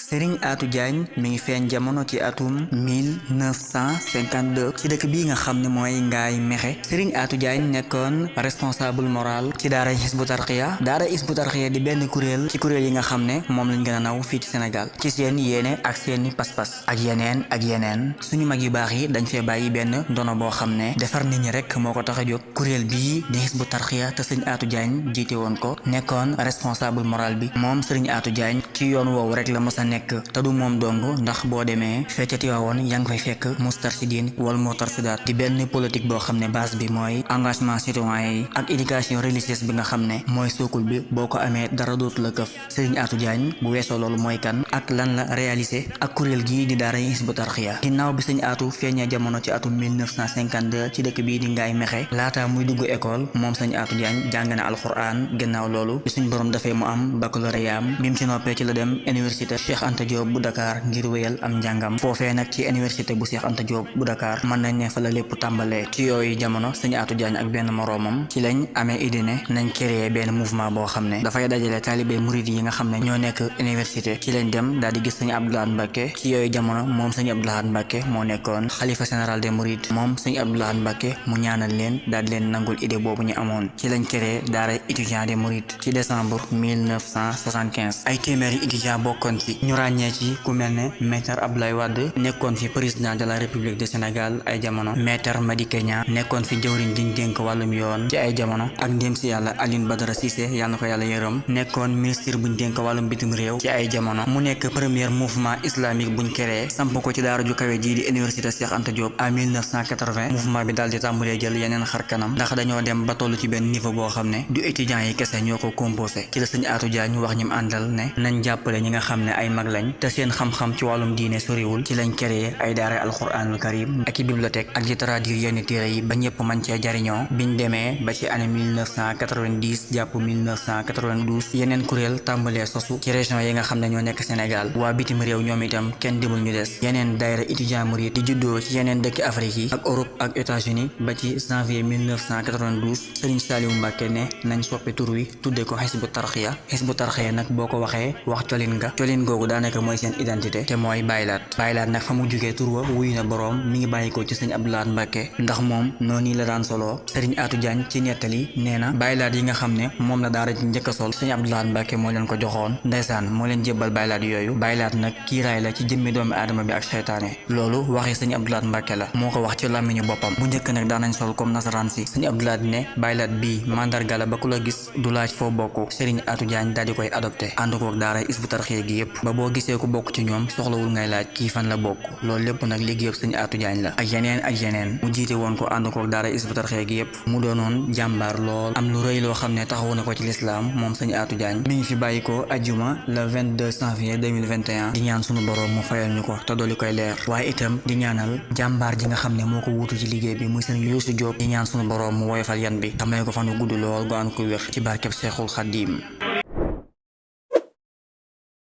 Serigne Atou Diagne mi ngi feeñ jamono ci atum 1952 ci dëkk bii nga xam ne mooy Ngaye Mékhé. Serigne Atou Diagne nekkoon responsable moral ci daara Hizbut Tarqiyyah. daara Hizbut Tarqiyyah di benn kuréel ci kuréel yi nga xam ne moom lañ gën a naw fii ci Sénégal ci seen yéene ak seeni pas-pas ak yeneen suñu mag yu baax yi dañ fee bàyyi benn ndono boo xam ne defar nit ñi rek moo ko tax a jóg. kuréel bii di Hizbut Tarqiyyah te Serigne Atou Diagne jiite woon ko nekkoon responsable moral bi. moom Serigne Atou Diagne ci yoon woowu rek la mos a nekk te du moom dong ndax boo demee feccati waawoon yaa ngi fay fekk Moustarchidine wala Moustarchidaat di benn politique boo xam ne base bi mooy engagement citoyen yi ak éducation religieuse bi nga xam ne mooy sookul bi boo ko amee dara dootu la këf. Serigne Atou Diagne bu weesoo loolu mooy kan ak lan la réalisé ak kuréel gii di daara Hizbut Tarqiyyah. ginnaaw bi Serigne Atou feeñee jamono ci atum 1952 ci dëkk bii di Ngaye Mékhé laata muy dugg école moom Serigne Atou Diagne jàng na alxuraan. gannaaw loolu bi suñ borom dafay mu am baccalauréat bi mu ci noppee ci la dem université Cheikh Anta Diop bu Dakar ngir wéyal am njàngam foofee nag ci université bu Cheikh Anta Diop bu Dakar mën nañ ne fa la lépp tàmbalee. ci yooyu jamono Serigne Atou Diagne ak benn moroomam ci lañ amee idée ne nañ créer benn mouvement boo xam ne dafay dajale taalibe murid yi nga xam ne ñoo nekk université. ci lañ dem daal di gis Serigne Abdou Lahad Mbacké. ci yooyu jamono moom Serigne Abdou Lahad Mbacké moo nekkoon xalifa général des mourides. moom Serigne Abdou Lahad Mbacké mu ñaanal leen daal di leen nangul idée boobu ñu amoon. ci lañ créer daara étudiant des mourides ci décembre 1975. ay téeméeri étudiant bokkoon ci ñu ràññee ci ku mel ne maître Abdoulaye Wade nekkoon fi président de la République du Sénégal ay jamono. maître Madické Niang nekkoon fi jëwriñ diñ dénk wàllum yoon ci ay jamono. ak ndéem si yàlla Alioune Badara Cissé yàlla na ko yàlla yërëm nekkoon ministre buñ dénk wàllum bitim réew ci ay jamono. mu nekk premier mouvement islamique buñ créé samp ko ci daara ju kawe ji di université Cheikh Anta Diop en 1980. mouvement bi daal di tàmbalee jël yeneen xar kanam ndax dañoo dem ba toll ci benn niveau boo xam ne du étudiants yi kese ñoo ko composé. ci la Serigne Atou Diagne wax ñim àndal ne nañ jàppale ñi nga xam ne ay mag lañ te seen xam-xam ci wàllum diine soriwul. ci lañ créé ay daara alxuraanul karim ak i bibliothèque ak di traduire yenn téere yi ba ñëpp mën cee jariñoo. biñ demee ba ci année 1990 jàpp 1992 yeneen kuréel tàmbalee sosu ci région yi nga xam ne ñoo nekk Sénégal. waa bitim réew ñoom itam kenn demul ñu des. yeneen daayira étudiant murid di juddoo ci yeneen dëkk Afrique yi ak Europe ak États-Unis ba ci janvier 1992 Serigne Saliou Mbacké ne nañ soppi tur wi tudde ko Hizbut Tarqiyyah. Hizbut Tarqiyyah nag boo ko waxee wax colin nga colin googu daanaka mooy seen identité te mooy baylaat nag fa mu jugee tur wa wuyu na boroom mi ngi bàyyikoo ci Serigne Abdou Lahad Mbacké ndax moom noonu la daan soloo. Serigne Atou Diagne ci nettali nee na baylaat yi nga xam ne moom la daara ci njëkk a sol Serigne Abdou Lahad Mbacké moo leen ko joxoon. ndeysaan moo leen jébbal baylaat yooyu. baylaat nag kiiraay la ci jëmmi doomi aadama bi ak seytaane. loolu waxi Serigne Abdou Lahad Mbacké la moo ko wax ci làmmiñu boppam. bu njëkk nag daanañ sol comme nasaraan si. Serigne Abdou Lahad ne baylaat bii mandarga la ba ku la gis du laaj foo bokk. Serigne Atou Diagne daal di koy adopté ànd kook daara Hizbut Tarqiyyah gi yëpp ba boo gisee ku bokk ci ñoom soxlawul ngay laaj kii fan la bokk. loolu lépp nag liggéeyub Serigne Atou Diagne la ak yeneen mu jiite woon ko ànd kook daara Hizbut Tarqiyyah gi yëpp. mu doonoon jàmbaar lool am lu rëy loo xam ne taxawu na ko ci lislaam moom Serigne Atou Diagne. mi ngi fi bàyyi ko ajjuma le 22 janvier 2021 di ñaan sunu boroom mu fayal ñu ko te dooli koy leer waaye itam di ñaanal jàmbaar ji nga xam ne moo ko wuutu ci liggéey bi muy Serigne Youssou Diop di ñaan sunu boroom mu woyofal yan bi te may ko fan wu gudd lool gu ànd ko wér ci barkeb Seexul Xadiim.